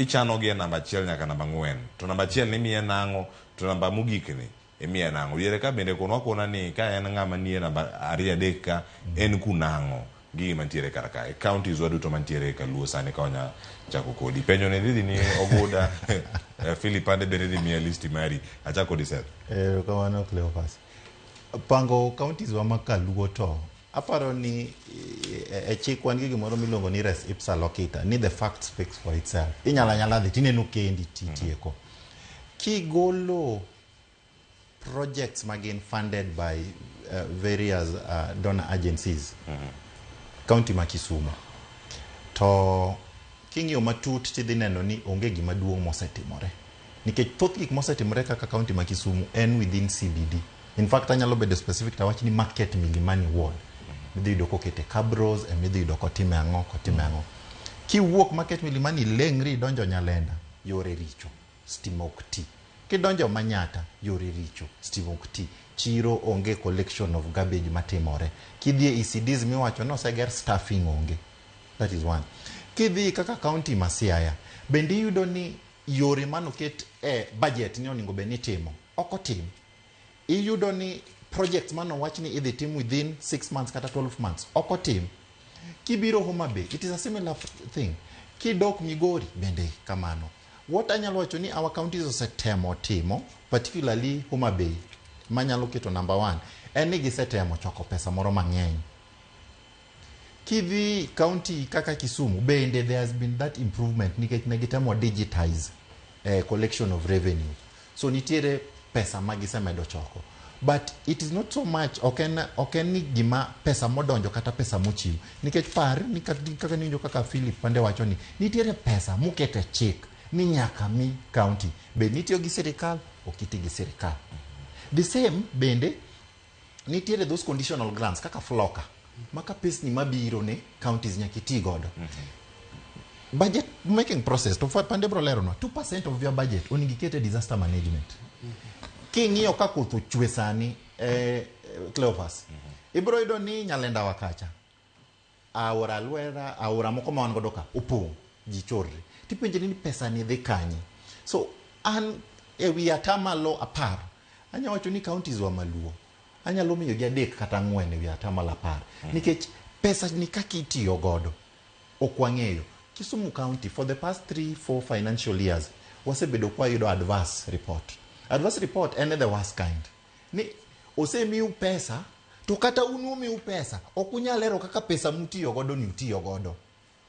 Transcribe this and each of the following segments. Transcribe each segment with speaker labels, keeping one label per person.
Speaker 1: Ichanogi e namba achiel nyaka namba ang'wen. To namba achiel ni imiye nang'o, to namba mogik ni imiye nang'o. Diere ka bende konwa akona ni ka en ng'ama nie namba ariyo adek ka, en kunang'o gigi mantiere kar ka. E counties wa duto mantiere kaluo sani ka wanya chako kodi. Penjo ni dhi dhi ni Oguda, Philip Ande bende dhi miya listi mari. Achak kodi Seth.
Speaker 2: Erokamano Cleophas. Pango counties wa ma kaluo to aparo ni e chik wan gi gimoro miluongo ni res ipsa loquita, ni the fact speaks for itself. Inyalo anyala dhi tineno kendi titieko. Kigolo projects magin funded by various donor agencies, county ma Kisumu to king'iyo matut tidhi neno ni onge gima duong' mosetimore, nikech thoth gik mosetimore kaka county ma Kisumu en within CBD. In fact, anyalo bedo specific tawach ni Market Milimani ward midhi yudo kokete cabros, emidhi yudo kotime ang'o, kotime ang'o. Kiwuok Market Milimani leng'ri idonjo Nyalenda, yore richo, stima ok ti. Kidonjo Manyata, yore richo, stima ok ti, chiro onge, collection of garbage matimore. Kidhi e ECDs miwacho ni oseger, staffing onge. That is one. Kidhi kaka county ma Siaya bende iyudo ni yore manoket e budget ni onego bed ni itimo ok otim. Iyudo ni projects manowach ni idhi tim within 6 months kata 12 months ok otim. Kibiro Homa Bay, it is a similar thing. Kidok Migori bende kamano. What anyalo wacho ni our counties osetemo timo, particularly Homa Bay manyalo keto number one, en ni gisetemo choko pesa moro mang'eny. Kidhi county kaka Kisumu bende there has been that improvement, nikech ne gitemo digitize collection of revenue, so nitiere pesa ma gisemedo choko, but it is not so much. Ok en ni gima pesa modonjo kata pesa mochiw, nikech par ni kaka niwinjo kaka Philip Pande wacho ni nitiere pesa mokete chik ni nyaka mi county bed nitiyo gi sirikal, ok iti gi sirikal. The same bende nitiere those conditional grants kaka FLLoCA, maka pesni mabiro ne counties nyaka iti godo. Budget making process to Pande bro leronwa, 2% of your budget onego iket e disaster management. King'iyo ka koth ochwe sani, Cleophas, ibro yudo ni Nyalenda wa kacha aora Lwera, aora moko ma wan godo ka opong', ji chorre, tipenjri ni pesa ni dhi kanye? So an e wi 10% anyalo wacho ni counties wa maluo anyalo miyogi 3 kata 4 e wi 10%, nikech pesa ni kaka itiyo godo ok wang'eyo. Kisumu County, for the past 3 4 financial years wasebedo kwayudo adverse report. Adverse report en the worst kind, ni osemiu pesa to kata un omiu pesa ok unyal lero kaka pesa mutiyo godo ni utiyo godo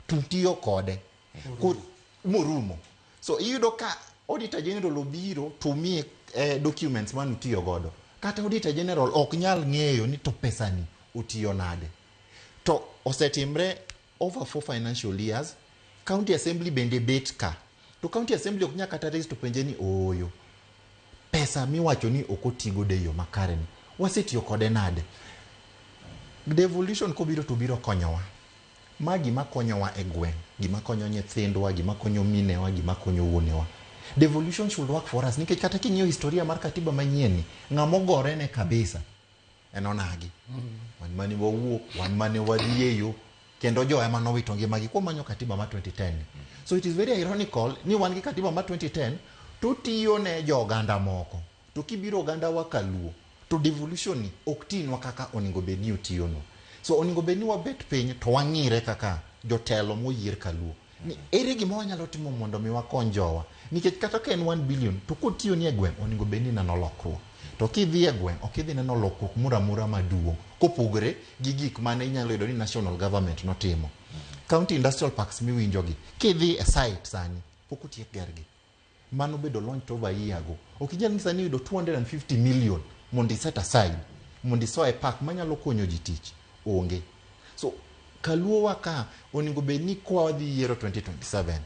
Speaker 2: to utiyo kode morumo. So iyudo ka Auditor General obiro to miye documents manutiyo godo, kata Auditor General ok nyal ng'eyo ni to pesa ni otiyo nade. To osetimre over 4 financial years. County assembly bende bet ka to county assembly ok nyal kata raise to penje ni ooyo, pesa miwacho ni ok oti godo e yo makare ni wasetiyo kode nade? Devolution kobiro to biro konyowa. Ma gima konyowa e gweng', gima konyo nyithindwa, gima konyo minewa, gima konyo wuonewa. Devolution should work for us, nikech kata king'iyo historia mar katiba manyien ni, ng'ama ogore ne kabisa en onagi. Wan mane wawuok, wan mane wadhi e yo, kendo jo ema nowito ngimagi kuom manyo katiba mar 2010 ni. So it is very ironical ni wan gi katiba mar 2010 to tiyo ne jo oganda moko, to kibiro oganda wa kaluo to devolution ni ok tinwa kaka onego bed ni otiyonwa. So onego bed ni wabet piny to wang'ire kaka jotelo moyier kaluo ni ere gima wanyalo timo mondo mi wakony jowa, nikech kata ka en 1 billion to kotiyo ni e gweng' onego bed ni neno lokruok. To kidhi e gweng' ok idhi neno lokruok moro amora maduong' kopogore gi gik mane inyalo yudo ni national government notimo. County industrial parks miwinjogi, kidhi e site sani pok otiek gergi. Mano bedo launched over a year ago. Ok inyal nyisa ni yudo 250 million mondo i set aside mondo iso e park manyalo konyo ji tich onge. So kaluowa ka onego bed ni kwa wadhi yiero 2027,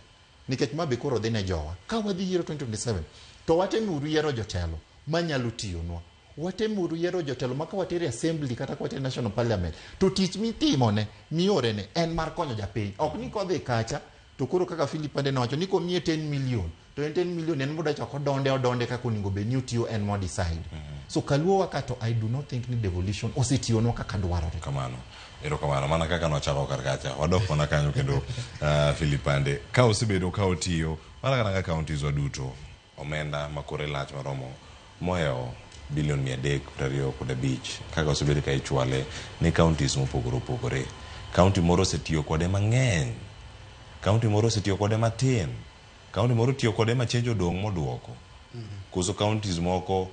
Speaker 2: nikech ma be koro dhi ne jowa, ka wadhi yiero 2027 to watemuru yiero jotelo manyalo tiyonwa. Watemuru yiero jotelo ma ka watero e assembly kata ka watero e national parliament to tich mitimone miorene en mar konyo japiny, ok ni kodhi kacha to koro kaka Philip Ande nowacho ni komiye 10 million to en 10 million en moda chako donde odonde kaka onego bed ni otiyo en mo decide. So kaluowa ka to I do not think ni devolution osetiyonwa kaka dwarore.
Speaker 1: Kamano, erokamano. Mana kaka nwachako kar kacha, wadok mana kanyo kendo. Philip Ande, ka osebedo ka otiyo Mana kaka counties wa duto, omenda ma kore lach maromo mohewo bilion 325 kaka osebed ka ichwale ne counties mopogore opogore. County moro osetiyo kode mang'eny, county moro osetiyo kode matin, county moro otiyo kode ma change odong' moduoko. Koso counties moko ok.